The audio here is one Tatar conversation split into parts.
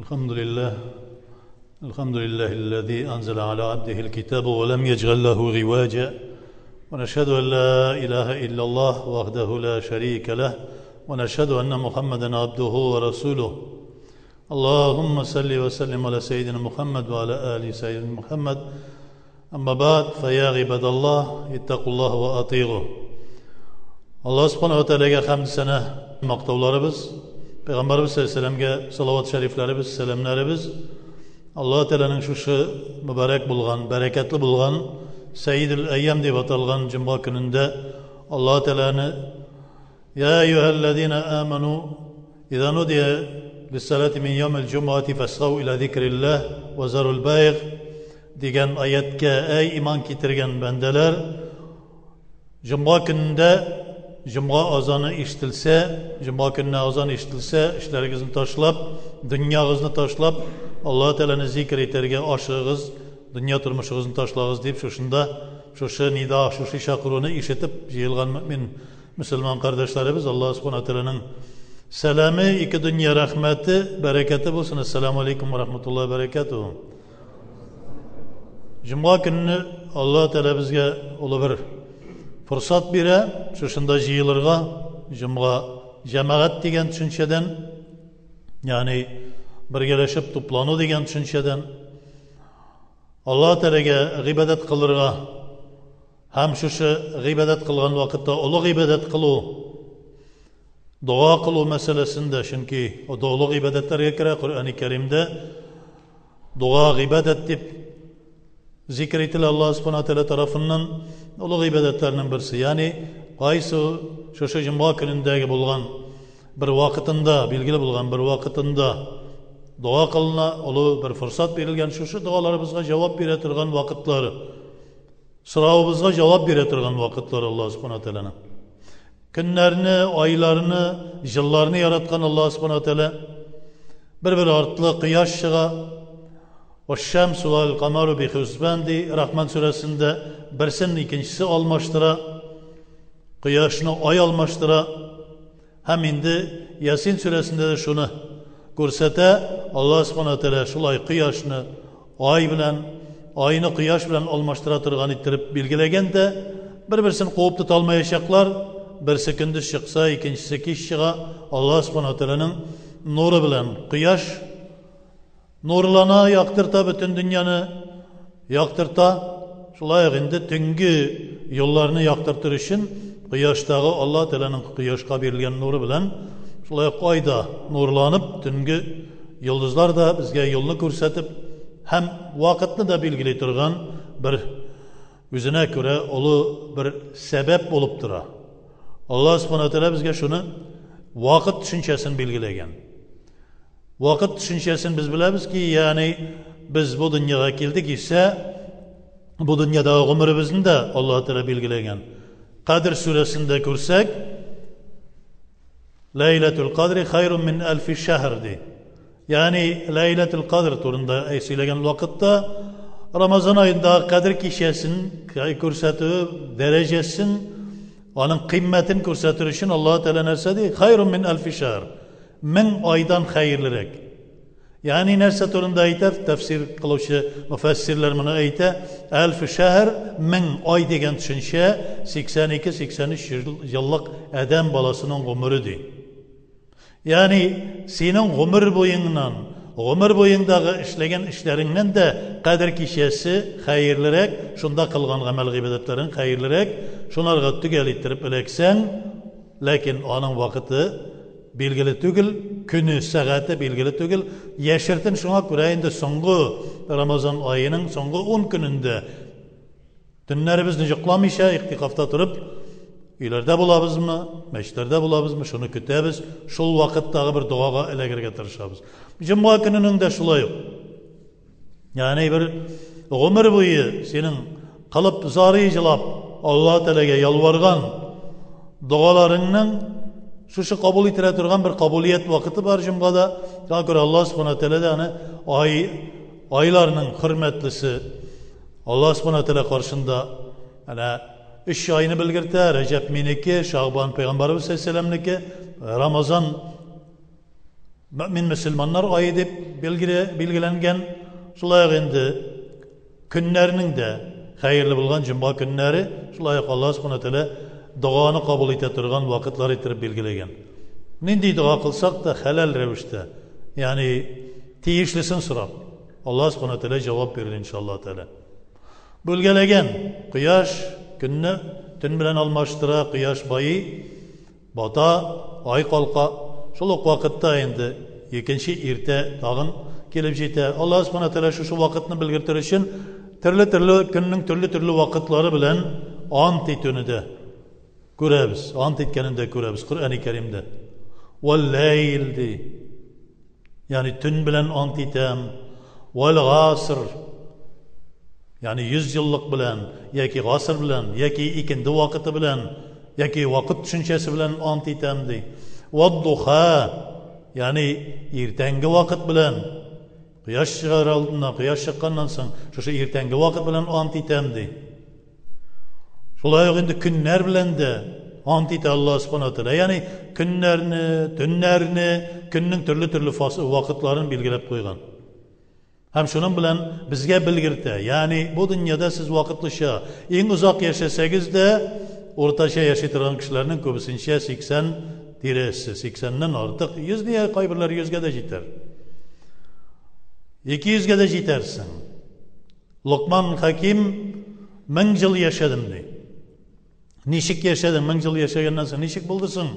الحمد لله الحمد لله الذي أنزل على عبده الكتاب ولم يجعل له رواجا ونشهد أن لا إله إلا الله وحده لا شريك له ونشهد أن محمدا عبده ورسوله اللهم صل وسلم على سيدنا محمد وعلى آل سيدنا محمد أما بعد فيا عباد الله اتقوا الله وأطيعوه. Alloh subhanahu va taologa hamd sana maqtovlarimiz, payg'ambarimiz sallallohu alayhi vasallamga salovat shariflarimiz, salamlarimiz. Alloh taolaning shu muborak bo'lgan, barakatli bo'lgan Sayyidul Ayyam deb atalgan juma kunida Alloh taolani ya ayyuhallazina amanu idza nudiya lis-salati min yawmil jumuati fasghaw ila zikrillah va zarul bay' degan oyatga ey iymon keltirgan bandalar, juma kunida juma azoni eshitilsa, juma kunida azon eshitilsa, ishlaringizni tashlab, dunyongizni tashlab, Alloh taolani zikr etarga oshig'iz, dunyo turmushingizni tashlag'iz deb shunda shu nido, shu chaqiruvni eshitib yig'ilgan mo'min musulmon qardoshlarimiz, Alloh subhanahu va taolaning salami, ikki dunyo rahmati, barakati bo'lsin. Assalomu alaykum va rahmatullohi va barakatuh. Juma kunini Alloh taolo bizga ulug' bir fursat bera, shunda yig'ilirga, juma jamoat degan tushunchadan, ya'ni birgalashib to'planuv degan tushunchadan Alloh taolaga ibodat qilirga, ham shu ibodat qilgan vaqtda ulug' ibodat qiluv, duo qiluv masalasida, chunki ulug' ibodatlarga kira Qur'oni Karimda duo ibodat deb zikr etiladi Alloh subhanahu va taolo tarafidan ulug' ibodatlarning birisi. Ya'ni qaysi shu juma kunidagi bo'lgan bir vaqtida, belgili bo'lgan bir vaqtida duo qilina, ulug' bir fursat berilgan, shu duolarimizga javob bera turgan vaqtlar, so'rovimizga javob bera turgan vaqtlar Alloh subhanahu va taolani. Kunlarni, oylarni, yillarni yaratgan Alloh subhanahu va taolo bir-biri ortli quyosh chig'a, "Vash-shamsu wal-qamaru bi-husban" dey Rahman surasida birsini ikkinchisi almashtira, quyoshni oy almashtira. Ham endi Yasin surasida da shuni ko'rsata, Alloh subhanahu va taolo shulay quyoshni oy bilan, oyni quyosh bilan almashtira turgan ettirib belgilaganda, bir-birsini quvib tutolmayacaklar, birsi kunduz chiqsa, ikkinchisi kech chiqa. Alloh subhanahu va taolaning nuri bilan quyosh nurlana yoqtirta, butun dunyoni yoqtirta. Shulay endi tungi yo'llarni yoqtirtirish uchun quyoshdagi Alloh taolaning quyoshga berilgan nuri bilan shulay oyda nurlanib, tungi yulduzlar da bizga yo'lni ko'rsatib, ham vaqtni da belgilay turgan bir o'zina ko'ra ulug' bir sabab bo'lib tura. Alloh subhanahu va taolo bizga shuni vaqt tushunchasini belgilagan. Vaqt tushunchasini biz bilamizki, ya'ni biz bu dunyoga keldik esa, bu dunyodagi umrimizni da Alloh taolo belgilagan. Qadr surasida ko'rsak, Laylatul Qadri khayrun min alfi shahr dey. Ya'ni Laylatul Qadr to'g'risida so'ylagan vaqtda Ramazon oyida Qadr kechasini ko'rsatib, darajasini, uning qiymatini ko'rsatish uchun Alloh taolo narsa dey, khayrun min alfi shahr. 1000 oydan xayrliroq. Ya'ni narsa to'g'risida aytib, tafsir qiluvchi mufassirlar buni ayta, alf shahr 1000 oy degan tushuncha 82-83 yillik odam bolasining umri dey. Ya'ni sening umr bo'yingdan, umr bo'yingdagi ishlagan ishlaringdan da Qadr kechasi xayrliroq, shunda qilgan amal ibodatlaring xayrliroq, shularga tugal ettirib ilaksang, lekin uning vaqti belgili tugul, kuni, soati belgili tugul. Yashirtin shunga ko'ra endi so'nggi Ramazon oyining so'nggi 10 kunida tunlarimizni yo'qlamaycha i'tikofda turib, uylarda bo'lamizmi, masjidlarda bo'lamizmi, shuni kutamiz. Shul vaqtdagi bir duoga ilagirga tirishamiz. Juma kunining da shulay. Ya'ni bir umr bo'yi sening qilib zori jilab Alloh taolaga yolvorgan duolaringning shu qabul etila turgan bir qabuliyat vaqti bor jumada. Shunga ko'ra Alloh subhanahu va taolo ana oylarning hurmatlisi Alloh subhanahu va taolo qarshisida ana 3 oyni bilgirta, Rajab meniki, Sha'bon payg'ambarimiz sollallohu alayhi vasallamniki, Ramazon Мөэмин мөселманнар ае дип билгеләнгән. Шулай ук инде көннәрнең дә хәерле булган җомга көннәре, шулай ук Аллаһ Субхана Тәгалә доганы кабул итә торган вакытлар иттереп билгеләгән. Нинди дога кылсак та хәләл рәвештә, ягъни тиешлесен сорап, Аллаһ Субхана Тәгалә җавап бирер иншаллаһ Тәгалә. Бүлгәләгән кояш көнне төн белән алмаштыра, кояш байый, бата, ай калка. Шул ук вакытта инде икенче иртә тагын килеп җитә. Аллаһ Субхана Тәгалә шушы вакытны белгертер өчен төрле-төрле көннең төрле-төрле вакытлары белән ант итүне дә күрәбез. Ант иткәнен дә күрәбез Коръәни Кәримдә. Вәл-ләйл ди. Ягъни төн белән ант итәм. Вәл гаср. Ягъни 100 еллык белән яки гасыр белән яки икенде вакыты белән яки вакыт төшенчәсе белән ант итәм ди. Ваддуха. Ягъни иртәнге вакыт белән кояш чыгар алдыннан, кояш чыкканнан соң шушы иртәнге вакыт белән ант итәм ди. Шулай ук инде көннәр белән дә ант итә Аллаһ Субхану ва Тәгалә. Ягъни көннәрне, төннәрне, көннең төрле-төрле вакытларын билгеләп куйган. Һәм шуның белән безгә белгертә. Ягъни бу дөньяда сез вакытлыча иң озак яшәсәгез дә, уртача яши торган кешеләрнең күбесенчә 80 тирәсе, 80-нән артык, 100 дия кайберләре 100гә дә җитәр. 200гә дә җитәрсең. Локман Хәким 1000 ел яшәдем ди. Ничек яшәдең? 1000 ел яшәгәннән соң ничек булды соң?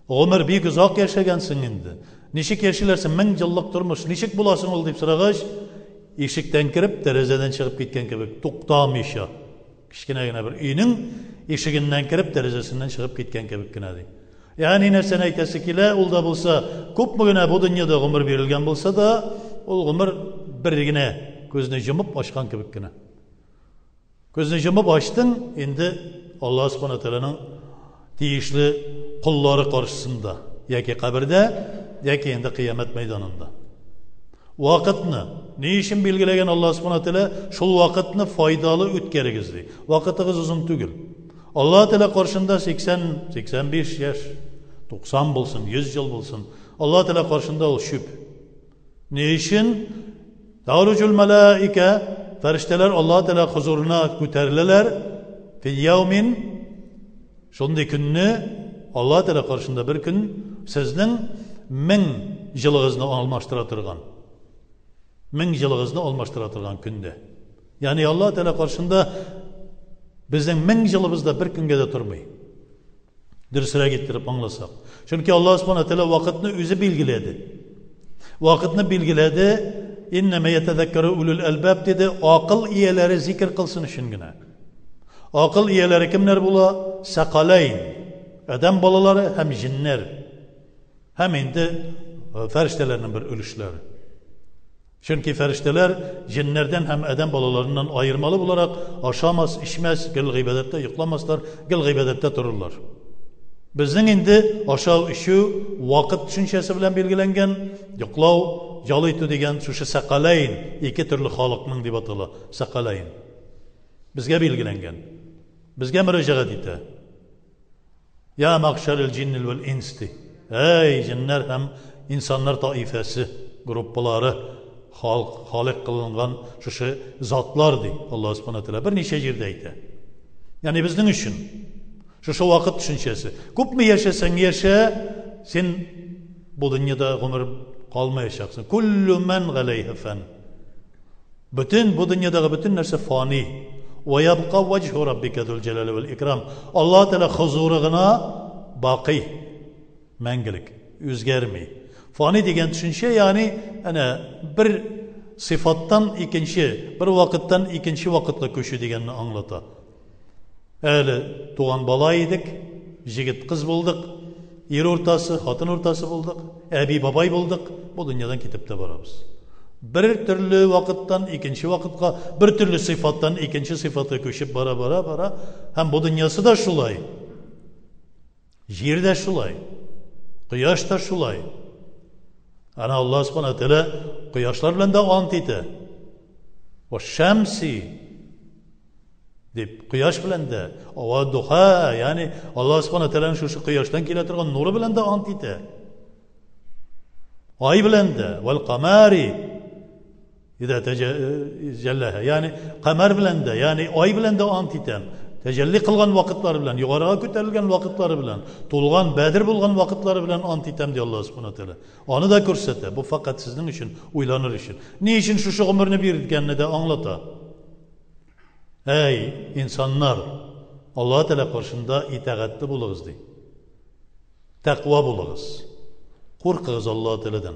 Гомер бик озак яшәгәнсең инде. Ничек яшиләр соң? 1000 еллык тормыш ничек була соң ул дип сорагач, ишектән кереп, тәрәзәдән чыгып киткән кебек, туктамыйча. Кечкенә генә бер өйнең ишегеннән кереп, тәрәзәсеннән чыгып киткән кебек кенә ди. Ягъни нәрсәне әйтәсе килә, ул да булса, күпме генә бу дөньяда гомер бирелгән булса да, ул гомер бер генә күзне йомып ачкан кебек кенә. Күзне йомып ачтың, инде Аллаһ Субхану Тәгаләнең тиешле коллары каршысында, яки кабердә, яки инде кыямәт мәйданында. Вакытны ни өчен билгеләгән Аллаһ Субхану Тәгалә? Шул вакытны файдалы үткәрегез ди. Вакытыгыз озын түгел. Аллаһ Тәгалә каршында 80, 85 яшь, 90 булсын, 100 ел булсын. Аллаһ Тәгалә каршында ул чүп. Ни өчен? Таруҗул мәлаика, фәрештәләр Аллаһ Тәгалә хозурына күтәреләләр. Фи яумин, шундый көнне Аллаһ Тәгалә каршында бер көн сезнең 1000 җылыгызны алмаштыра торган. 1000 җылыгызны алмаштыра торган көндә. Ягъни Аллаһ Тәгалә каршында безнең 1000 җылыбыз да бер көнгә дә тормый. Дөресрәк иттереп аңласак. Чөнки Аллаһ Субхану Тәгалә вакытны үзе билгеләде. Вакытны билгеләде, иннәмә ятәзәккәру улул әлбаб диде, акыл ияләре зикер кылсын өчен генә. Акыл ияләре кемнәр була? Сәкаләйн, адәм балалары һәм җиннәр. Һәм инде фәрештәләрнең бер өлешләре. Чөнки фәрештәләр җеннәрдән һәм адәм балаларыннан аермалы буларак ашамас, эчмәс, гел гыйбадәттә йокламаслар, гел гыйбадәттә торырлар. Безнең инде ашау, эчү вакыт төшенчәсе белән билгеләнгән, йоклау, ял итү дигән шушы сәкаләйн, ике төрле халыкның дип атала, сәкаләйн. Безгә билгеләнгән. Безгә мөрәҗәгать итә. Я мәгъшәрел җиннил вәл инс ди. Әй, җеннәр һәм инсаннар таифәсе, группалары, халык, халык кылынган шушы затлар ди. Аллаһ Субхану тәгалә берничә җирдә әйтә. Ягъни безнең өчен шушы вакыт төшенчәсе. Күпме яшәсәң яшә, син бу дөньяда гомер калмаячаксың. Куллу ман галәйһи фан. Бөтен бу дөньядагы бөтен нәрсә фани. Ва ябка ваҗһу раббика зул җәлали вәл икрам. Аллаһ Тәгалә хозуры гына бакый. Мәңгелек, үзгәрми. Фани дигән төшенчә, ягъни әнә бер сыйфаттан икенче, бер вакыттан икенче вакытка күчү дигәнне аңлата. Әле туган бала идек, җегет кыз булдык, ир уртасы, хатын уртасы булдык, әби бабай булдык, бу дөньядан китеп тә барабыз. Бер төрле вакыттан икенче вакытка, бер төрле сыйфаттан икенче сыйфатка күчеп бара бара бара, һәм бу дөньясы да шулай. Җир дә шулай. Кояш та шулай. Ана Аллаһ Субхану тәгалә кояшлар белән дә ант итә. Ва шәмси дип, кояш белән дә, ва духа, ягъни Аллаһ Субхану тәгаләнең шушы кояштан килә торган нуры белән дә ант итә. Ай белән дә, вәл камари идә тәҗәлләһә. Ягъни камар белән дә, ягъни ай белән дә ант итәм. Тәҗәлли кылган вакытлары белән, югарыга күтәрелгән вакытлары белән, тулган бәдер булган вакытлары белән ант итәм, ди Аллаһ субхана тәгалә. Аны да күрсәтә. Бу факат сезнең өчен, уйланыр өчен. Ни өчен шушы гомерне биргәнне дә аңлата. Әй, инсаннар, Аллаһ Тәгалә каршында итагатьле булыгыз, ди. Тәкъва булыгыз. Куркыгыз Аллаһ Тәгаләдән.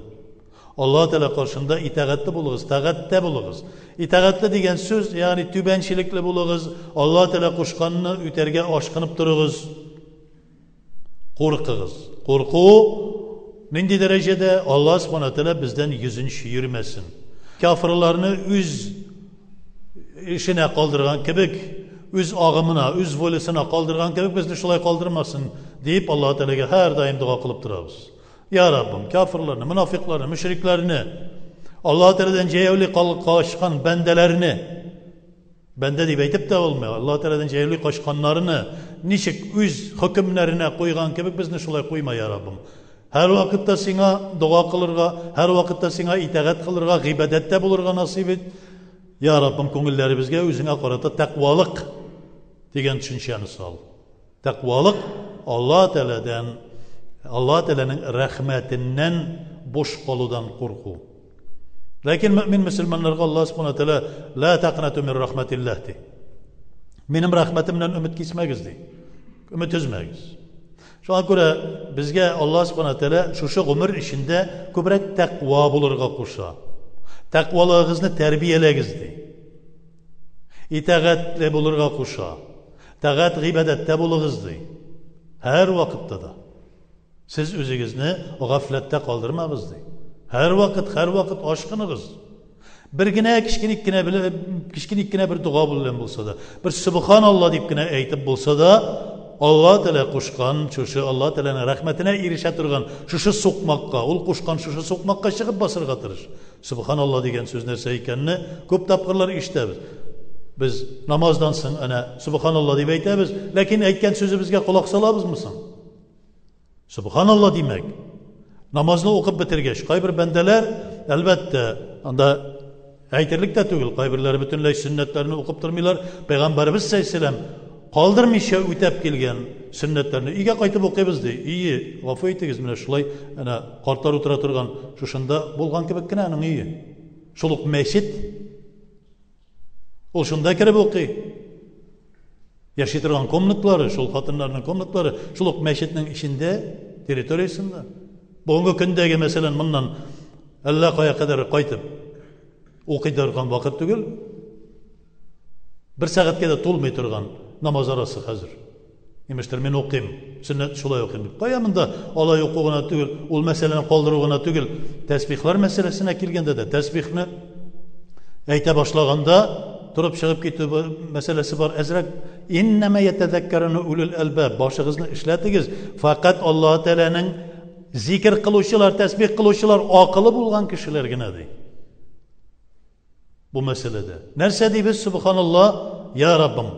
Аллаһ Тәгалә каршында итагатьле булыгыз, тагатьтә булыгыз. Итагатьле дигән сүз, ягъни түбәнчелекле булыгыз, Аллаһ Тәгалә кушканны үтәргә ашкынып торыгыз. Куркыгыз. Курку нинди дәрәҗәдә? Аллаһ Субхана Тәгалә бездән йөзен чөермәсен. Кафирларны үз эшенә калдырган кебек, үз агымына, үз волясына калдырган кебек безне шулай калдырмасын дип Аллаһ Тәгаләгә һәрдаим дога кылып торабыз. Я Раббым, кафирларны, мунафикларны, мөшрикләрне, Аллаһ Тәгаләдән җәяүле качкан бәндәләрне, бәндә дип әйтеп тә булмый, Аллаһ Тәгаләдән җәяүле качканнарны ничек үз хөкемнәренә куйган кебек безне шулай куйма, я Раббым. Һәр вакытта сиңа дога кылырга, һәр вакытта сиңа итагать кылырга, гыйбадәттә булырга насыйп ит. Я Раббым, күңелләребезгә үзеңә карата тәкъвалык дигән төшенчәне сал. Тәкъвалык Алла Тәгаләдән, Алла Тәгаләнең рәхмәтеннән буш калудан курку. Ләкин мөмин мөселманнарга Алла Субхана Тәгалә ла тәкънату мин рахматиллаһ ди. Минем рәхмәтемнән өмет кисмәгез ди. Өмет өзмәгез. Шуңа күрә безгә Аллаһ Субхана Тәгалә шушы гомер эчендә күбрәк тәкъва булырга куша. Тәкъвалыгыгызны тәрбияләгез ди. Итагатьле булырга куша. Тагать гыйбадәттә булыгыз ди. Һәр вакытта да. Сез үзегезне гафләттә калдырмагыз ди. Һәр вакыт, һәр вакыт ашкыныгыз. Бер генә кечкенек кенә кечкенек кенә бер дога белән булса да, бер субханалла дип кенә әйтеп булса да, Алла Тәгалә кушкан шушы Алла Тәгаләнең рәхмәтенә ирешә торган шушы сукмакка, ул кушкан шушы сукмакка чыгып басырга тырыш. Субханалла дигән сүз нәрсә икәнне күп тапкырлар ишетәбез. Без намаздан соң әнә субханалла дип әйтәбез, ләкин әйткән сүзебезгә колак салабызмы соң? Субханалла димәк, намазны укып бетергәч, кайбер бәндәләр, әлбәттә, анда әйтерлек тә түгел, кайберләре бөтенләй сөннәтләрне укып тормыйлар. Пәйгамбәребез саллаллаху калдырмыйча үтәп килгән сөннәтләрне өйгә кайтып укыйбыз ди. Ие, гафу итегез, менә шулай әнә картлар утыра торган шушында булган кебек кенә аның өе. Шул ук мәчет. Ул шунда кереп укый. Яши торган комнатлары, шул хатыннарның комнатлары, шул ук мәчетнең эчендә, территориясендә. Бүгенге көндәге, мәсәлән, моннан әллә кая кадәр кайтып укый торган вакыт түгел. Бер сәгатькә дә тулмый торган намаз арасы хәзер. Имештер, мин укыйм, сөннәт шулай укыйм дип. Кая монда алай уку гына түгел, ул мәсьәләне калдыру гына түгел. Тәсбихлар мәсьәләсенә килгәндә дә, тәсбихне әйтә башлаганда торып чыгып китү мәсьәләсе бар. Әзрәк иннәмә ятәзәккәруна улул әлбаб, башыгызны эшләтегез. Факат Аллаһ Тәгаләнең зикр кылучылар, тәсбих кылучылар акылы булган кешеләр генә ди. Бу мәсьәләдә. Нәрсә дибез, субханалла, я Раббым.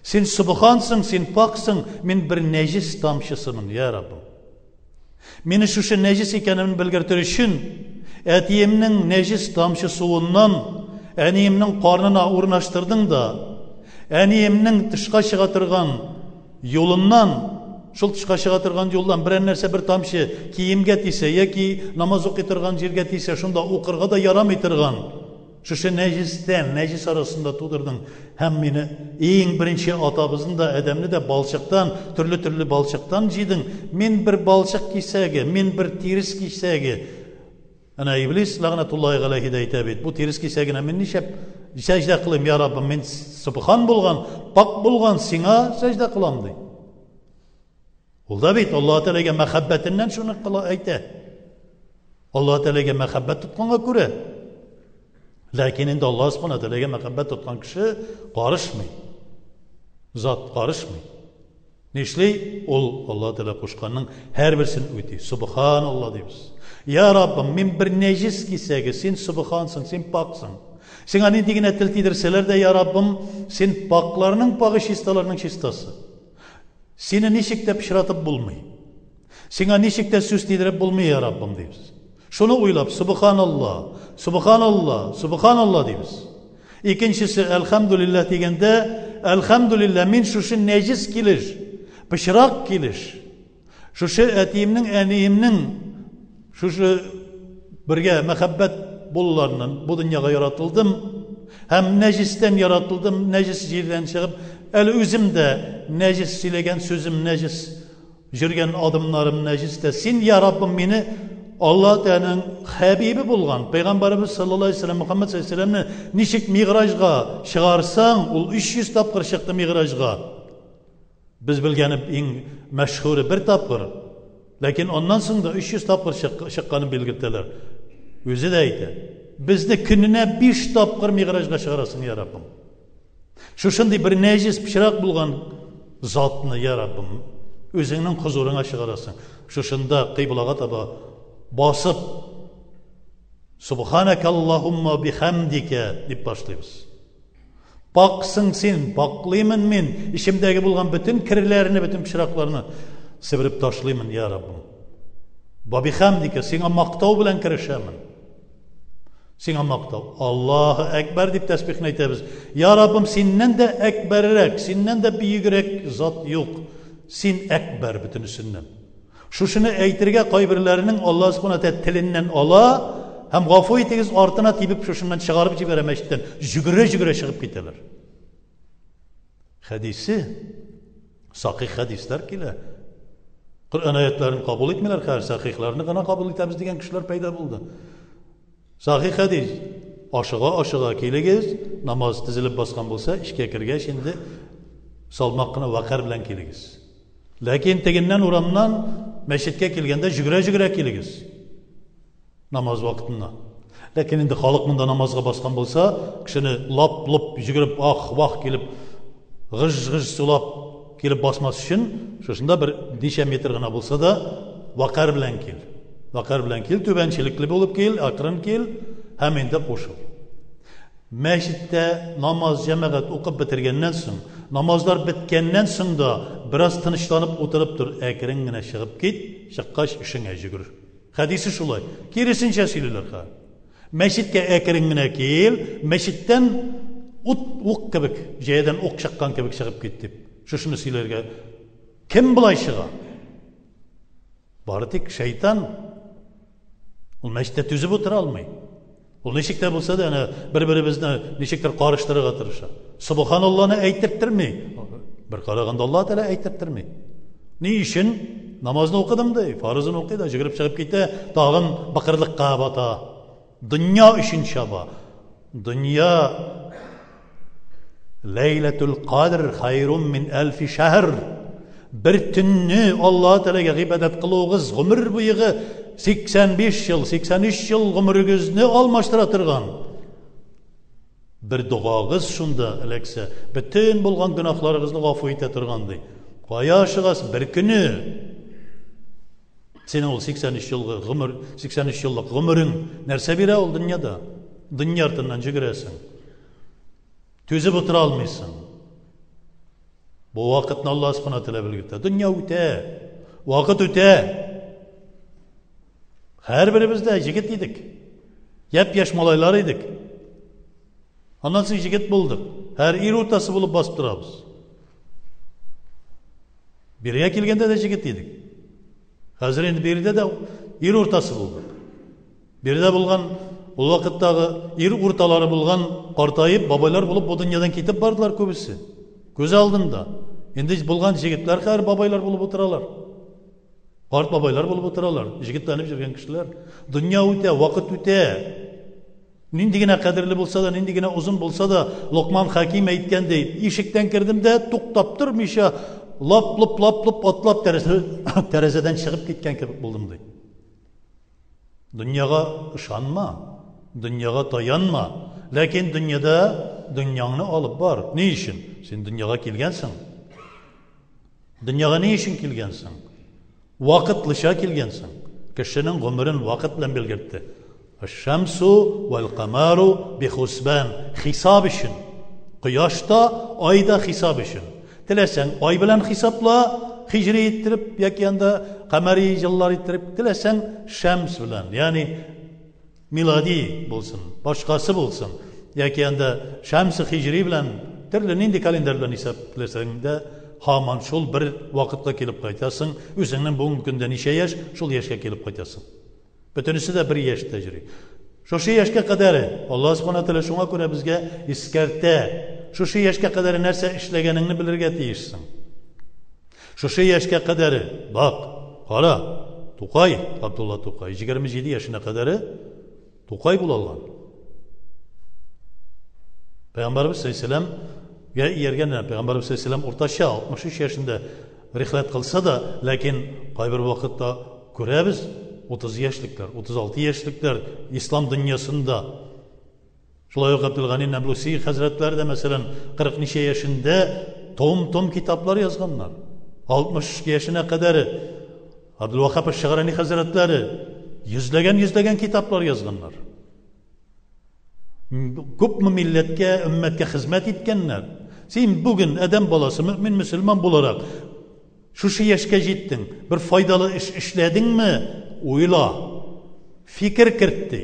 Син субхансың, син паксың, мин бер нәҗис тамчысымын, я Раббым. Мине шушы нәҗис икәнемне белгертер өчен, әтиемнең нәҗис тамчы суыннан әниемнең карнына урнаштырдың да, әниемнең тышка чыга торган юлыннан, шул тышка чыга торган юлдан берәр нәрсә бер тамчы киемгә тисә яки намаз укый торган җиргә тисә, шунда укырга да ярамый торган шушы нәҗистән, нәҗис арасында тудырдың һәм мине иң беренче атабызны да, Адәмне дә балчыктан, төрле-төрле балчыктан җыйдың. Мин бер балчык кисәге, мин бер тирес кисәге. Әнә Иблис ләгънәтуллаһи галәйһи дә әйтә бит, бу тирес кисәгенә мин нишләп сәҗдә кылыйм, я Раббым, мин субхан булган, пак булган сиңа сәҗдә кылам ди. Ул да бит Аллаһ Тәгаләгә мәхәббәтеннән шуны кыла әйтә. Аллаһ Тәгаләгә мәхәббәт тотканга күрә. Ләкин инде Аллаһ Субхана Тәгаләгә мәхәббәт тоткан кеше карышмый. Зат карышмый. Нишли? Ул Аллаһ Тәгалә кушканның һәрберсен үти. Субханалла дибез. Я Раббым, мин бер нәҗис кисәге, син субхансың, син паксың. Сиңа нинди генә тел тидерсәләр дә, я Раббым, син пакларның пагы, чисталарның чистасы. Сине ничек тә пычратып булмый. Сиңа ничек тә сүз тидереп булмый, я Раббым, дибез. Шуны уйлап, Субханалла, Субханалла, Субханалла дибез. Икенчесе, әлхәмдүлилләһ дигәндә, әлхәмдүлилләһ, мин шушы нәҗис килеш, пычрак килеш, шушы әтиемнең, әниемнең шушы бергә мәхәббәт булуларыннан бу дөньяга яратылдым һәм нәҗистән яратылдым, нәҗис җирдән чыгып, әле үзем дә нәҗис сөйләгән сүзем нәҗис, Йөргән адымнарым нәҗис тә. Син, я Раббым, мине Алла Тәгаләнең хәбибе булган Пәйгамбәребез саллаллаһу алейһи вәсәлләм Мухаммад саллаллаһу алейһи вәсәлләмне ничек миграҗга чыгарсаң, ул 300 тапкыр чыкты миграҗга. Без белгәне иң мәшһүре бер тапкыр. Ләкин аннан соң да 300 тапкыр чыкканын белгертәләр. Үзе дә әйтә. Безне көненә 5 тапкыр миграҗга чыгарасың, я Раббым. Шушындый бер нәҗис пычрак булган затны, я Раббым, үзеңнең хозурыңа чыгарасың. Шушында кыйблага таба басып, Субханaka Аллаһумма бихамдика дип башлыйбыз. Паксың син, паклыймын мин, эчемдәге булган бөтен керләрне, бөтен пычракларны себереп ташлыймын, я Раббым. Бабихамдика, сиңа мактау белән керешәмен. Сиңа мактау. Аллаһу әкбәр дип тәсбихне әйтәбез. Я Раббым, синнән дә әкбәррәк, синнән дә бөегрәк зат юк. Син әкбәр бөтенесеннән. Шушыны әйтергә кайберләренең Аллаһ Субхана тәгалә теленнән ала һәм гафу итегез, артына тибеп шушыннан чыгарып җибәрә мәчеттән. Жүгерә-жүгерә чыгып китәләр. Хәдисе сахих хәдисләр килә. Коръән аятларын кабул итмиләр, хәзер сахихларны гына кабул итәбез дигән кешеләр пәйда булды. Сахих хәдис. Ашыга-ашыга килегез, намаз тезелеп баскан булса, эчкә кергәч инде салмак кына вәкар белән килегез. Ләкин тегеннән урамнан мәчеткә килгәндә жүгерә-жүгерә килегез. Намаз вакытында. Ләкин инде халык монда намазга баскан булса, кешене лап-лоп жүгереп, ах-вах килеп, гыж-гыж сулап килеп басмас өчен, шушында бер ничә метр гына булса да, вакар белән кил. Вакар белән кил, түбәнчелекле булып кил, акрын кил һәм инде кушыл. Мәчеттә намаз җәмәгать укып бетергәннән соң, намазлар беткәннән соң да бераз тынычланып утырып тор, әкрен генә чыгып кит, чыккач эшеңә жүгер. Хәдисе шулай. Киресенчә сөйлиләр хәзер. Мәчеткә әкрен генә кил, мәчеттән ут ук кебек, җәядән ук чыккан кебек чыгып кит дип. Шушыны сөйләргә. Кем болай чыга? Бары тик шайтан. Ул мәчеттә түзеп утыра алмый. Ул ничек тә булса да әнә бер-беребезне ничектер карыштырырга тырыша. Субханалланы әйттерми. Бер караганда Аллаһ Тәгалә әйттерми. Ни өчен? Намазны укыдым ди, фарызын укый да җигереп чыгып китә, тагын бакырлыкка бата. Дөнья өчен чаба. Дөнья Ләйләтул Кадр хайрум мин әлфи шәһр. Бер төнне Аллаһ Тәгаләгә гыйбадәт кылуыгыз гомер буегы 85 ел, 83 ел гомерегезне алмаштыра торган бер догагыз шунда эләксә, бөтен булган гөнаһларыгызны гафу итә торган ди. Кая ашыгасыз? Бер көне. Синең ул 83 елгы гомер, 83 еллык гомерең нәрсә бирә ул дөньяда? Дөнья артыннан җөгерәсең. Түзеп утыра алмыйсың. Бу вакытны Аллаһ Субхана Тәгалә белгертә. Дөнья үтә. Вакыт үтә. Һәрберебез дә җегет идек. Япь-яшь малайлар идек. Аннан соң җегет булдык. Һәр ир уртасы булып басып торабыз. Бирегә килгәндә дә җегет идек. Хәзер инде биредә дә ир уртасы булдык. Биредә булган ул вакыттагы ир урталары булган картаеп бабайлар булып бу дөньядан китеп бардылар күбесе. Күз алдында. Инде булган җегетләр хәзер бабайлар булып утыралар. Карт бабайлар булып утыралар. Җегетләнеп йөргән кешеләр. Дөнья үтә, вакыт үтә. Нинди генә кадерле булса да, нинди генә озын булса да, Локман Хаким әйткәндәй, ишектән кердем дә, туктап тормыйча, лап-лоп, лап-лоп атлап тәрәзәдән чыгып киткән кебек булдым, ди. Дөньяга ышанма, дөньяга таянма, ләкин дөньяда дөньяңны алып бар. Ни өчен? Син дөньяга килгәнсең. Дөньяга ни өчен килгәнсең? Вакытлыча килгәнсең. Кешенең гомерен вакыт белән белгертте. Аш-шамсу вал-камару бихусбан. Хисап өчен. Кояш та, ай да хисап өчен. Теләсәң, ай белән хисапла, хиҗри иттереп, яки анда камәри еллар иттереп, теләсәң шәмс белән, ягъни милади булсын, башкасы булсын, яки анда шәмс хиҗри белән төрле нинди календарь белән исәпләсәң дә, һаман шул бер вакытка килеп кайтасың, үзеңнең бүгенге көндә ничә яшь, шул яшькә килеп кайтасың. Бөтенесе дә бер яшьтә йөри. Шушы яшькә кадәр Аллаһ Субхана Тәгалә шуңа күрә безгә искәртә. Шушы яшькә кадәр нәрсә эшләгәнеңне белергә тиешсең. Шушы яшькә кадәр, бак, кара, Тукай, Абдулла Тукай, 27 яшенә кадәр Тукай була алган. Пәйгамбәрбез саллаллаху алейһи ияргән Пәйгамбәрбез саллаллаху уртача 63 яшендә рихләт кылса да, ләкин кайбер вакытта күрәбез 30 яшьлекләр, 36 яшьлекләр ислам дөньясында. Шулай ук Абдулгани Наблуси хәзрәтләре дә, мәсәлән, 40 ничә яшендә том-том китаплар язганнар. 60 яшенә кадәр Абдулвахаб Шаграни хәзрәтләре йөзләгән-йөзләгән китаплар язганнар. Күпме милләткә, өммәткә хезмәт иткәннәр. Син бүген адәм баласы, мөмин мөселман буларак, шушы яшькә җиттең, бер файдалы эш эшләдеңме? Уйла. Фикер керт ди.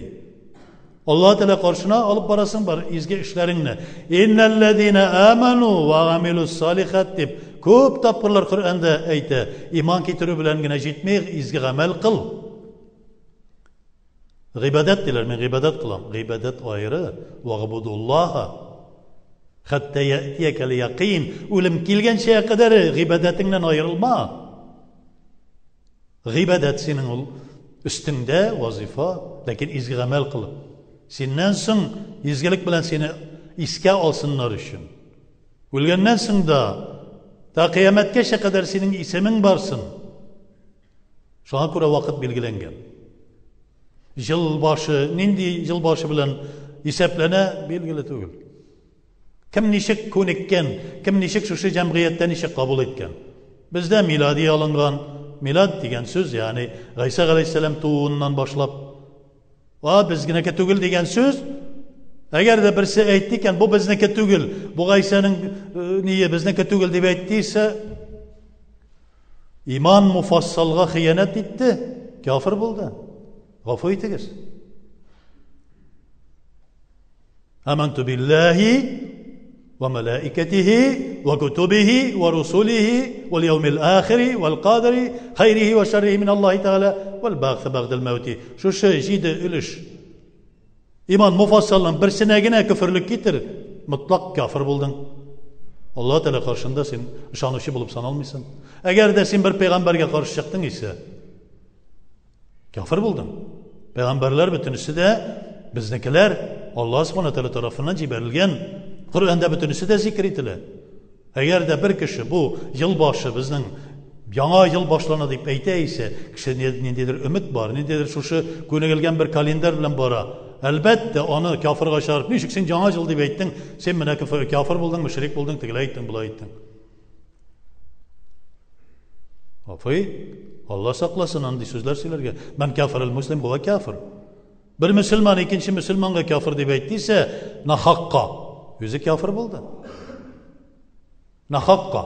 Аллаһ Тәгалә каршына алып барасың бар изге эшләреңне. Иннәлләзина аману ва амилус салихат дип күп тапкырлар Коръәндә әйтә. Иман китерү белән генә җитми, изге гамәл кыл. Гыйбадәт диләр, мин гыйбадәт кылам. Гыйбадәт аеры. Вагбудуллаһа хәтта яътиякәл якин. Үлем килгәнчә кадәр гыйбадәтеңнән аерылма. Гыйбадәт синең ул өстеңдә вазифа, ләкин изге гамәл кылып. Синнән соң изгелек белән сине искә алсыннар өчен. Үлгәннән соң да та кыямәткәчә кадәр синең исемең барсын. Шуңа күрә вакыт билгеләнгән. Ел башы, нинди ел башы белән исәпләнә, билгеле түгел. Кем ничек күнеккән, кем ничек шушы җәмгыятьтә ничек кабул иткән. Бездә милади алынган, милад дигән сүз, ягъни Гайсә галәйһиссәлам тууыннан башлап, а безгенеке түгел дигән сүз, әгәр дә берсе әйтте икән, бу безнеке түгел, бу Гайсәнең ние безнеке түгел дип әйтте исә, иман муфассалга хыянәт итте, кафир булды. Гафу итегез. Аманту биллахи ва малаикатихи ва кутубихи ва русулихи вал яумил ахири вал кадри хайрихи ва шаррихи мин Аллахи Тааля вал багъ багдал маути. Шушы җиде өлеш. Иман муфассалның берсенә генә көферлек китер, мотлак кафир булдың. Аллаһ Тәгалә каршында син ышанучы булып саналмыйсың. Әгәр дә син бер пәйгамбәргә каршы чыктың исә, кафир булдың. Пәйгамбәрләр бөтенесе дә безнекеләр, Аллаһ Субхана Тәгалә тарафыннан җибәрелгән. Коръәндә бөтенесе дә зикр ителә. Әгәр дә бер кеше бу ел башы безнең яңа ел башлана дип әйтә исә, кеше ниндидер өмет бар, ниндидер шушы күнегелгән бер календарь белән бара. Әлбәттә, аны кафирга чыгарып, ничек син яңа ел дип әйттең, син менә кафир булдың, мөшрик булдың, тегеләй әйттең, болай әйттең. Афый, Алла сакласын андый сүзләр сөйләргә. Мән кафирул муслим хуа кафир. Бер мөселман икенче мөселманга кафир дип әйтте исә, нахакка үзе кафир булды. Нахакка.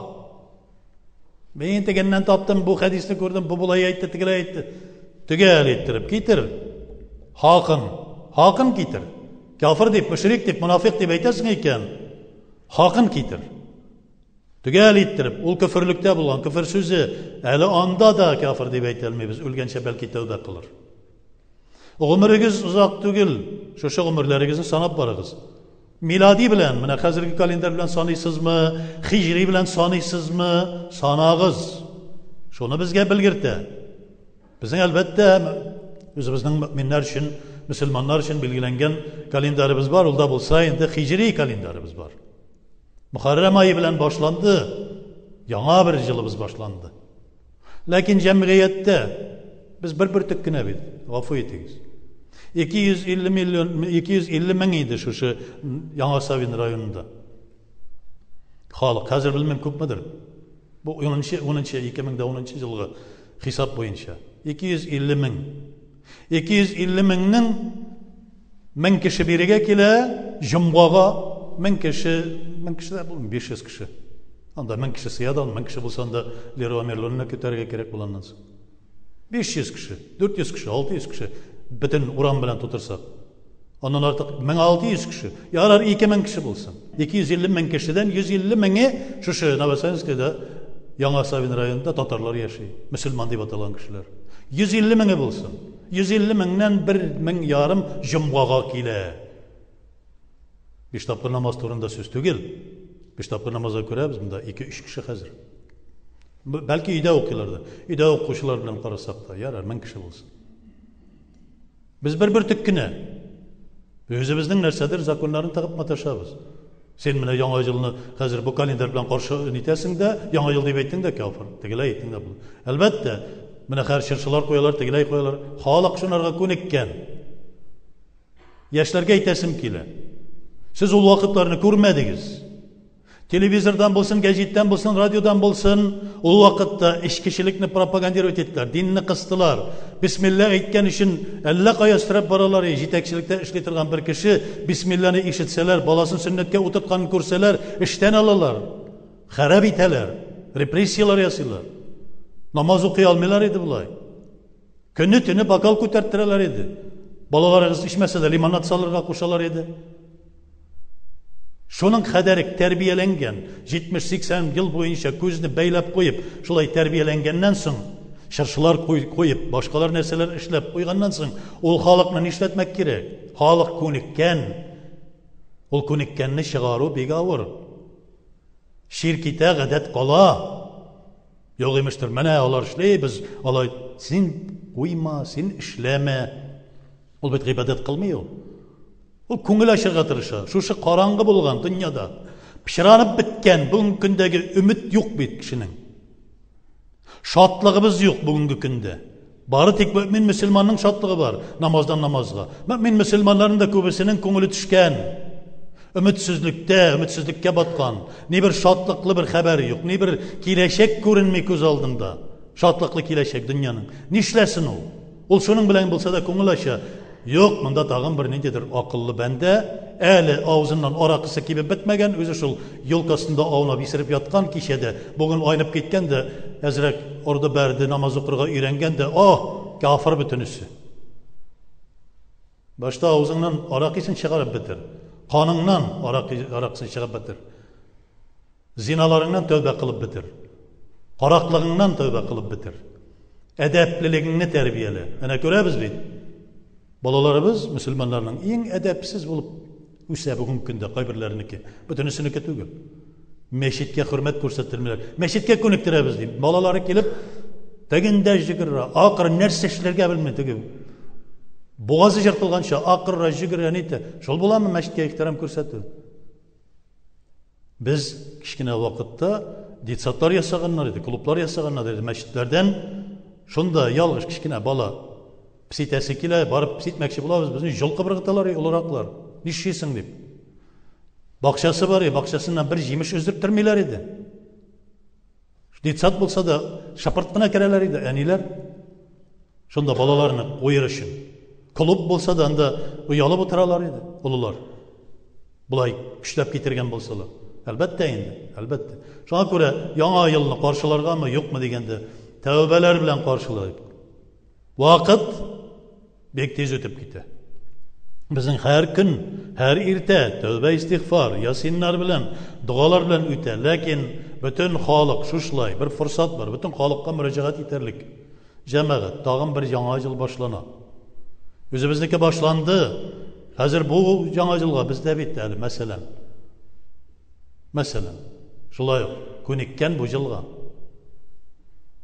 Мин тегеннән таптым, бу хәдисне күрдем, бу болай әйтте, тегеләй әйтте. Төгәл иттереп китер. Хакын, хакын китер. Кафир дип, мөшрик дип, мунафик дип әйтәсең икән, хакын китер. Төгәл иттереп, ул көферлектә булган көфер сүзе, әле анда да кафир дип әйтә алмыйбыз, үлгәнчә бәлки тәүбә кылыр. Гомерегез озак түгел, шушы гомерләрегезне санап барыгыз. Милади белән, менә хәзерге календарь белән саныйсызмы, хиҗри белән саныйсызмы, санагыз. Шуны безгә белгертә. Безнең әлбәттә үзебезнең мөминнәр өчен, мөселманнар өчен билгеләнгән календарыбыз бар, ул да булса инде хиҗри календарыбыз бар. Мөхәррәм ае белән башланды, яңа бер җылыбыз башланды. Ләкин җәмгыятьтә без бер бөртек кенә бит, гафу итегез. 250 миллион, 250 мең иде шушы Яңа Савин районында. Халык, хәзер белмим күпмедер. Бу 10-нчы, 10-нчы, 2010 елгы хисап буенча. 250 мең. 250 меңнең мең кеше бирегә килә, җомгага мең кеше, мең кеше дә булмый, 500 кеше. Анда 1000 кеше сыя да, 1000 кеше булса анда Леруа Мерлонны көтәргә кирәк була аннан соң. 500 кеше, 400 кеше, 600 кеше бөтен урам белән тутырсак. Аннан артык 1600 кеше, ярар 2000 кеше булсын. 250 мең кешедән 150 меңе шушы Новосавинскийда, Яңа Савин районында татарлар яши, мөселман дип аталган кешеләр. 150 меңе булсын. 150 меңнән 1 мең ярым җомгага килә. Биш тапкыр намаз турында сүз түгел. Биш тапкыр намазга күрәбез монда 2-3 кеше хәзер. Бәлки өйдә укыйлар да. Өйдә укучылар белән карасак та, ярар, 1000 кеше булсын. Без бер бөртек кенә. Үзебезнең нәрсәдер законнарын тыгып маташабыз. Син менә яңа елны хәзер бу календарь белән каршы нитәсең дә, яңа ел дип әйттең дә кафир. Тегеләй әйттең дә бу. Әлбәттә, менә хәзер чыршылар куялар, тегеләй куялар. Халык шунарга күнеккән. Яшьләргә әйтәсем килә. Сез ул вакытларны күрмәдегез. Телевизордан булсын, гәҗиттән булсын, радиодан булсын, ул вакытта эчкечелекне пропагандировать иттеләр, динне кыстылар. Бисмилла әйткән өчен әллә кая өстерәп баралар, җитәкчелектә эшли торган бер кеше бисмилланы ишетсәләр, баласын сөннәткә утыртканын күрсәләр, эштән алалар, харап итәләр, репрессияләр ясыйлар. Намаз укый алмыйлар иде болай. Көне төне бокал күтәрттерәләр иде. Балаларыгыз эчмәсә дә лимонад салырга кушалар иде. Шуның кадәр тәрбияләнгән, 70-80 ел буенча күзне бәйләп куеп, шулай тәрбияләнгәннән соң, чыршылар куеп, башкалар нәрсәләр эшләп куйганнан соң, ул халыкны нишләтмәк кирәк? Халык күнеккән. Ул күнеккәнне чыгару бик авыр. Чир китә, гадәт кала. Юк имештер, менә алар эшли, без алай. Син куйма, син эшләмә. Ул бит гыйбадәт кылмый ул. Ул күңел ачырга тырыша. Шушы караңгы булган дөньяда пычранып беткән бүгенге көндәге өмет юк бит кешенең. Шатлыгыбыз юк бүгенге көндә. Бары тик мөмин мөселманның шатлыгы бар, намаздан намазга. Мөмин мөселманнарның да күбесенең күңеле төшкән. Өметсезлектә, өметсезлеккә баткан. Ни бер шатлыклы бер хәбәр юк, ни бер киләчәк күренми күз алдында. Шатлыклы киләчәк дөньяның. Нишләсен ул? Ул шуның белән булса да күңел ача. Юк, монда тагын бер ниндидер акыллы бәндә, әле авызыннан аракысы кибеп бетмәгән, үзе шул елка астында аунап исереп яткан кичәдә, бүген айнып киткән дә, әзрәк орды бәрде, намаз укырга өйрәнгән дә, аһ, кафыр бөтенесе. Башта авызыңнан аракысын чыгарып бетер. Каныңнан аракысын чыгарып бетер. Зиналарыңнан тәүбә кылып бетер. Караклыгыңнан тәүбә кылып бетер. Әдәплелегеңне тәрбиялә. Әнә күрәбез бит. Балаларыбыз мөселманнарның иң әдәпсез булып үсә бүгенге көндә кайберләренеке. Бөтенесенеке түгел. Мәчеткә хөрмәт күрсәттермиләр. Мәчеткә күнектерәбез дип. Балалары килеп тегендә җигерә, акыр нәрсә эшләргә белми теге. Бугазы җыртылганча акырра җигерә нитә. Шул буламы мәчеткә ихтирам күрсәтү? Без кечкенә вакытта детсадлар ясаганнар иде, клублар ясаганнар иде мәчетләрдән. Шунда ялгыш кечкенә бала песитәсе килә, барып песитмәкче булабыз, безне җолкып ыргыталар, олыраклар. Нишлисең дип. Бакчасы бар, бакчасыннан бер җимеш өздерттермиләр иде. Детсад булса да, шапырт кына керәләр иде әниләр. Шунда балаларны куер өчен. Клуб булса да, анда оялып утыралар иде олылар. Болай көчләп китергән булсалар. Әлбәттә инде, әлбәттә. Шуңа күрә яңа елны каршыларгамы, юкмы дигәндә, тәүбәләр белән каршылайык. Вакыт бик тиз үтеп китә. Безнең һәр көн, һәр иртә тәүбә истигъфар, ясиннар белән, догалар белән үтә. Ләкин бөтен халык шушылай бер форсат бар, бөтен халыкка мөрәҗәгать итәрлек. Җәмәгать, тагын бер яңа ел башлана. Үзебезнеке башланды. Хәзер бу яңа елга бездә бит әле, мәсәлән. Мәсәлән, шулай ук күнеккән бу елга.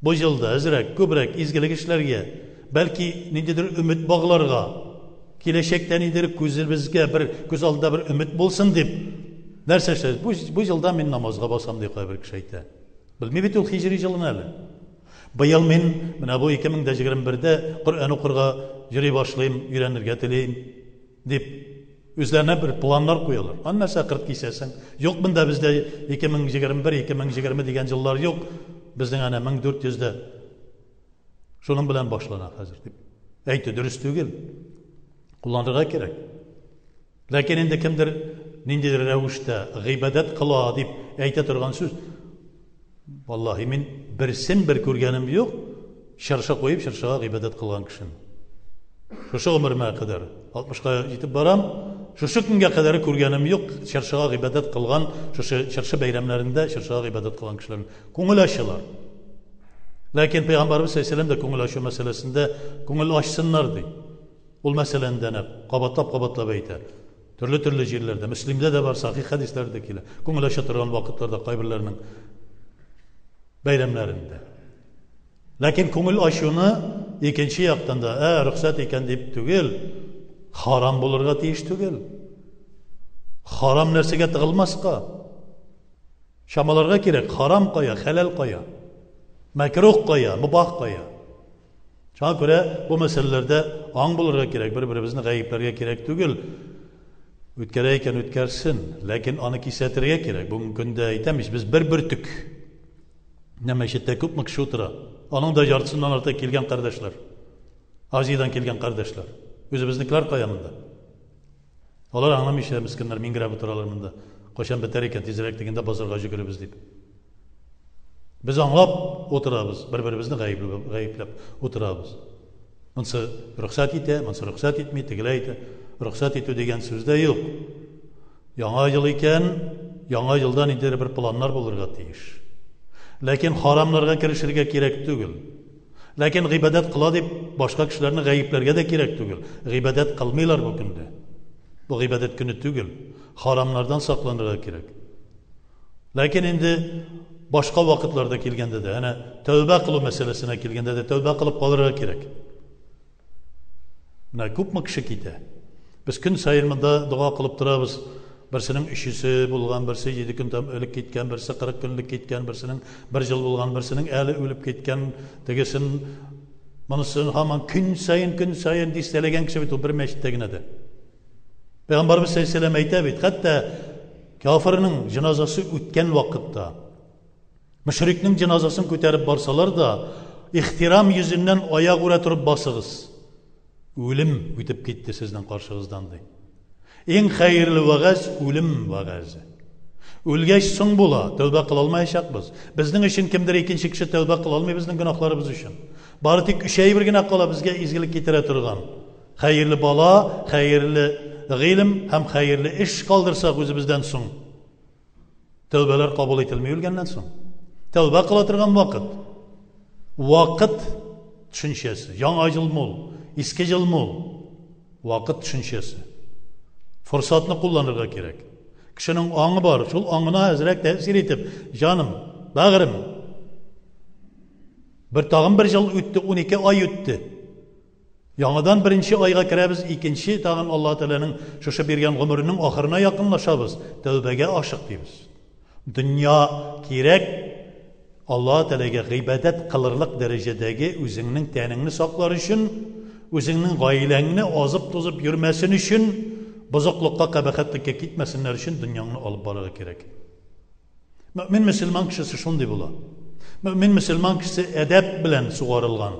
Бу елда әзрәк, күбрәк изгелек эшләргә, бәлки ниндидер өмет багларга, киләчәктә ниндидер күзебезгә бер күз алдында бер өмет булсын дип нәрсә эшләбез? Бу, бу елда мин намазга басам дип кайбер кеше әйтә. Белми бит ул хиҗри елын әле. Быел мин менә бу 2021-дә Коръән укырга йөри башлыйм, өйрәнергә телим дип үзләренә бер планнар куялар. Аны нәрсә кырт кисәсең? Юк, монда бездә 2021, 2020 дигән еллар юк. Безнең әнә 1400-дә шуның белән башлана хәзер дип. Әйтү дөрес түгел. Кулланырга кирәк. Ләкин инде кемдер ниндидер рәвештә гыйбадәт кыла дип әйтә торган сүз. Валлаһи, мин берсен бер күргәнем юк, чыршы куеп, чыршыга гыйбадәт кылган кешене. Шушы гомеремә кадәр, 60-ка җитеп барам, шушы көнгә кадәр күргәнем юк, чыршыга гыйбадәт кылган, шушы чыршы бәйрәмнәрендә чыршыга гыйбадәт кылган кешеләрне. Күңел ачалар. Ләкин Пәйгамбәрбез саллаллаһу алейһи ва сәлләм дә күңел ачу мәсьәләсендә күңел ачсыннар ди. Ул мәсьәләне дә нәкъ кабатлап-кабатлап әйтә. Төрле-төрле җирләрдә, Мөслимдә дә бар, сахих хәдисләр дә килә. Күңел ача торган вакытларда кайберләренең бәйрәмнәрендә. Ләкин күңел ачуны икенче яктан да, ә, рөхсәт икән дип түгел, харам булырга тиеш түгел. Харам нәрсәгә тыгылмаска. Чамаларга кирәк, харам кая, хәләл кая. Мәкрух кая, мубах кая. Шуңа күрә бу мәсьәләләрдә аң булырга кирәк, бер-беребезне гаепләргә кирәк түгел. Үткәрә икән үткәрсен, ләкин аны кисәтергә кирәк. Бүгенге көндә әйтәм ич, без бер бөртек. Менә мәчеттә күпме кеше утыра. Аның да яртысыннан артык килгән кардәшләр. Азиядән килгән кардәшләр. Үзебезнекеләр кая монда? Алар аңламыйча мескеннәр миңгерәп утыралар монда. Кайчан бетәр икән, тизрәк дигәндә базарга җөгеребез дип. Без аңлап утырабыз, бер-беребезне гаепләп утырабыз. Монсы рөхсәт итә, монсы рөхсәт итми, тегеләй итә. Рөхсәт итү дигән сүз дә юк. Яңа ел икән, яңа елда ниндидер бер планнар булырга тиеш. Ләкин харамнарга керешергә кирәк түгел. Ләкин гыйбадәт кыла дип башка кешеләрне гаепләргә дә кирәк түгел. Гыйбадәт кылмыйлар бу көндә. Бу гыйбадәт көне түгел. Харамнардан сакланырга кирәк. Ләкин инде башка вакытларда килгәндә дә, әнә тәүбә кылу мәсьәләсенә килгәндә дә тәүбә кылып калырга кирәк. Менә күпме кеше китә. Без көн саен монда дога кылып торабыз. Берсенең өчесе булган, берсе 7 көн элек киткән, берсе 40 көнлек киткән, берсенең бер ел булган, берсенең әле үлеп киткән, тегесен монысын һаман көн саен, көн саен дистәләгән кеше бит ул бер мәчеттә генә дә. Пәйгамбәрбез саллаллаһу алейһи ва сәлләм әйтә бит, хәтта кафирның җеназасы үткән вакытта, мөшрикнең җеназасын күтәреп барсалар да, ихтирам йөзеннән аягүрә торып басыгыз. Үлем үтеп китте сезнең каршыгыздан ди. Иң хәерле вәгазь үлем вәгазе. Үлгәч соң була, тәүбә кыла алмаячакбыз. Безнең өчен кемдер икенче кеше тәүбә кыла алмый безнең гөнаһларыбыз өчен. Бары тик өч әйбер генә кала безгә изгелек китерә торган. Хәерле бала, хәерле гыйлем һәм хәерле эш калдырсак үзебездән соң. Тәүбәләр кабул ителми үлгәннән соң. Тәүбә кыла торган вакыт. Вакыт төшенчәсе. Яңа ел мул, иске ел мул. Вакыт төшенчәсе. Форсатны кулланырга кирәк. Кешенең аңы бар, шул аңына әзрәк тәэсир итеп, җаным, бәгырем. Бер тагын бер ел үтте, 12 ай үтте. Яңадан беренче айга керәбез, икенче тагын Аллаһ Тәгаләнең шушы биргән гомеренең ахырына якынлашабыз. Тәүбәгә ашык дибез. Дөнья кирәк, Аллаһ Тәгаләгә гыйбадәт кылырлык дәрәҗәдәге үзеңнең тәнеңне саклар өчен, үзеңнең гаиләңне азып-тузып йөрмәсен өчен, бозыклыкка, кабахәтлеккә китмәсеннәр өчен дөньяңны алып барырга кирәк. Мөмин мөселман кешесе шундый була. Мөмин мөселман кешесе әдәп белән сугарылган.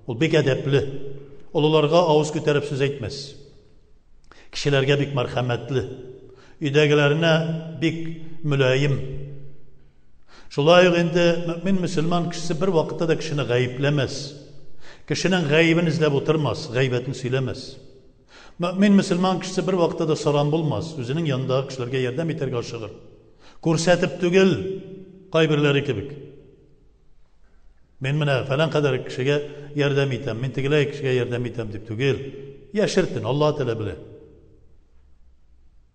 Ул бик әдәпле. Олыларга авыз күтәреп сүз әйтмәс. Кешеләргә бик мәрхәмәтле. Өйдәгеләренә бик мөлаем. Шулай ук инде мөмин мөселман кешесе бер вакытта да кешене гаепләмәс. Кешенең гаебен эзләп утырмас, гайбәтен сөйләмәс. Мөэмин мөселман кешесе бер вакытта да саран булмас, үзенең янындагы кешеләргә ярдәм итәргә ашыгыр. Күрсәтеп түгел, кайберләре кебек. Мин менә фәлән кадәр кешегә ярдәм итәм, мин тегеләй кешегә ярдәм итәм дип түгел. Яшертен, Аллаһ Тәгалә белә.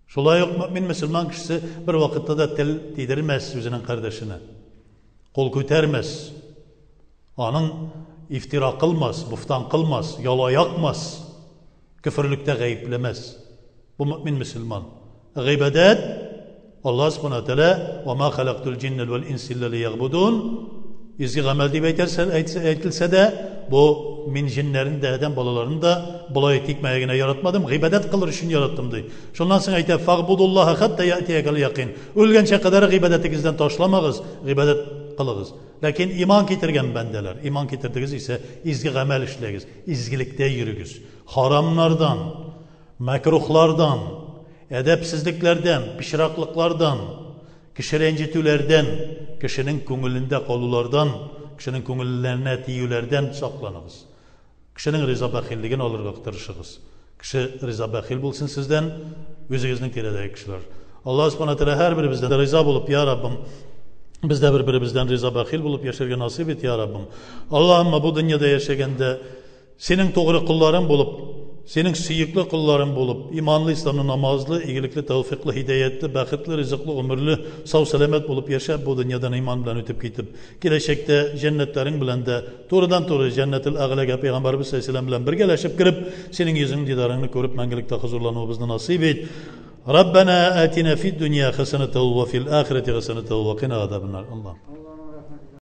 Шулай ук мөэмин мөселман кешесе бер вакытта да тел тидермәс үзенең кардәшенә. Кул күтәрмәс. Аның ифтира кылмас, буфтан кылмас, яла якмас, көферлектә гаепләмәс. Бу мөэмин мөселман. Гыйбадәт Аллаһ субхана тәгалә "Ва ма халактул җинна вал инса илля лиягбудун" изге гамәл дип әйтелсә, әйтелсә дә, бу мин җиннәрне дә, адәм балаларын да болай тикмәгә генә яратмадым, гыйбадәт кылыр өчен яраттым ди. Шуннан соң әйтә, "Фагбудуллаһа хатта ятиякал якин". Үлгәнчә кадәр гыйбадәтегездән ташламагыз, гыйбадәт кылыгыз. Ләкин иман китергән бәндәләр, иман китердегез исә, изге гамәл эшләгез, изгелектә йөрегез. Харамнардан, мәкрухлардан, әдәпсезлекләрдән, пычраклыклардан, кеше рәнҗетүләрдән кешенең күңелендә калулардан, кешенең күңелләренә тиюләрдән сакланыгыз. Кешенең риза бәхиллеген алырга тырышыгыз. Кеше риза бәхил булсын сездән, үзегезнең тирәдәге кешеләр. Аллаһ Субхана Тәгалә һәрберебездән риза булып, я Раббым, без дә бер-беребездән риза бәхил булып яшәргә насыйп ит, я Раббым. Аллаһымма бу дөньяда яшәгәндә Синең тугры колларың булып, Синең сөекле колларың булып, иманлы, исламлы, намазлы, игелекле, тәүфиклы, һидәятле, бәхетле, ризыклы, гомерле, сау-сәламәт булып яшәп, бу дөньядан иман белән үтеп китеп, киләчәктә җәннәтләрең белән дә турыдан-туры җәннәтел әгъләгә пәйгамбәребез саллаллаһу белән бергәләшеп кереп, Синең йөзең, дидарыңны күреп, мәңгелектә хозурлануыбызны насыйп ит. Раббана атина фид дөнья хәсәнәтә ва фил ахирәти хәсәнәтә ва кина азабаннар. Аллаһ.